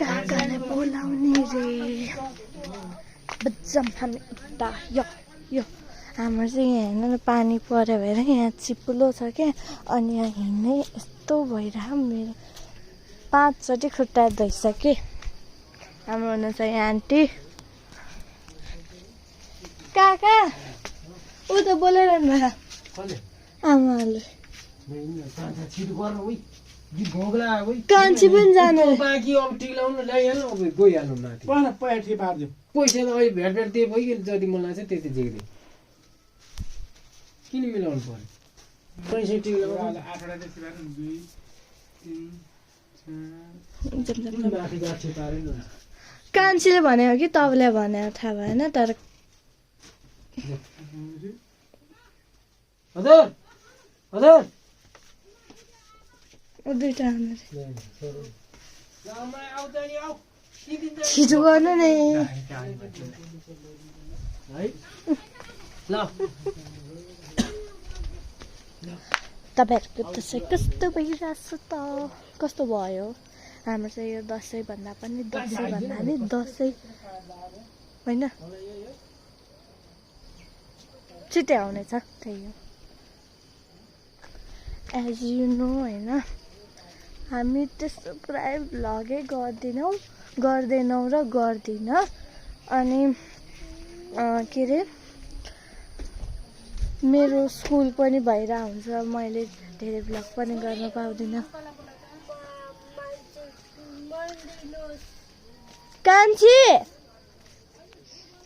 काकाले बोलाउने रे बच्चम हामी उता यो हाम्रो चाहिँ यहाँ हेर्नु न पानी पऱ्यो भएर यहाँ चिप्लो छ क्या अनि यहाँ हिँड्नै यस्तो भइरह मेरो 5 चोटि खुट्टा धोइसकेँ हाम्रो हुनुहुन्छ यहाँ आन्टी काका ऊ त बोलाइरहनु भयो आमाले कान्छी पनि जानु बाँकी अब टिक्लाउनु ल्याइहाल्नु अब गइहाल्नु माथि पैसा त अहिले भेट दिए भइगयो जति मलाई लाग्छ त्यति दिएको किन मिलाउनु पर्यो पैसा टिक्लाउनु माथि गाठी पारेन कान्छीले भनेको कि तपाईँले भनेको थाहा भएन तर हजुर हजुर दुईटा छिटो गर्नु नि तपाईँहरूको दसैँ कस्तो भइरहेछ त कस्तो भयो हाम्रो चाहिँ यो दसैँ भन्दा पनि दसैँ भन्दा नि दसैँ होइन छिट्टै आउनेछ त्यही हो एज यु नो होइन हामी त्यस्तो प्रायः भ्लगै गर्दैनौँ र गर्दिन अनि के अरे मेरो स्कुल पनि भइरहेको हुन्छ मैले धेरै भ्लग पनि गर्न पाउँदिनँ कान्छी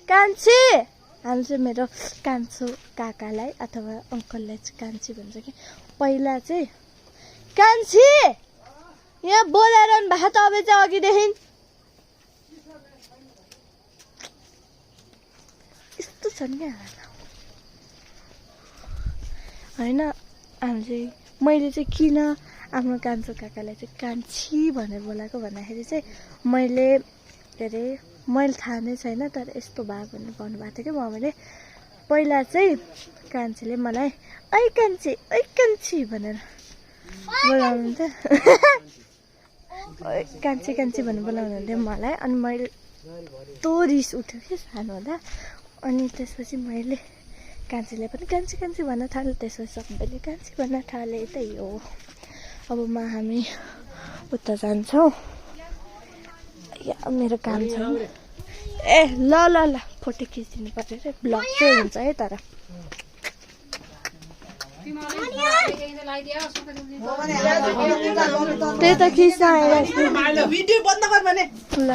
कान्छी हामी चाहिँ मेरो कान्छो काकालाई अथवा अङ्कललाई चाहिँ कान्छी भन्छ कि पहिला चाहिँ कान्छी यहाँ बोलाइरहनु भएको तपाईँ चाहिँ अघिदेखि यस्तो छन् क्या होइन हामी चाहिँ मैले चाहिँ किन आफ्नो कान्छो काकालाई चाहिँ कान्छी भनेर बोलाएको भन्दाखेरि चाहिँ मैले के अरे मैले थाहा नै छैन तर यस्तो भयो भनेर भन्नुभएको थियो कि मैले पहिला चाहिँ कान्छीले मलाई ऐ कान्छी भनेर बोलाउनुहुन्थ्यो कान्छी भनेर बोलाउनुहुन्थ्यो मलाई अनि मैले यस्तो रिस उठ्यो कि सानो हुँदा अनि त्यसपछि मैले कान्छीले पनि कान्छी भन्न थाल्यो त्यसपछि सबैले कान्छी भन्न थाले त्यही हो अब हामी उता जान्छौँ या मेरो काम छ ए ल फोटो खिचिदिनु पर्छ रे ब्लग चाहिँ हुन्छ है तर त्यही त खिच्न आइरहेको छु ल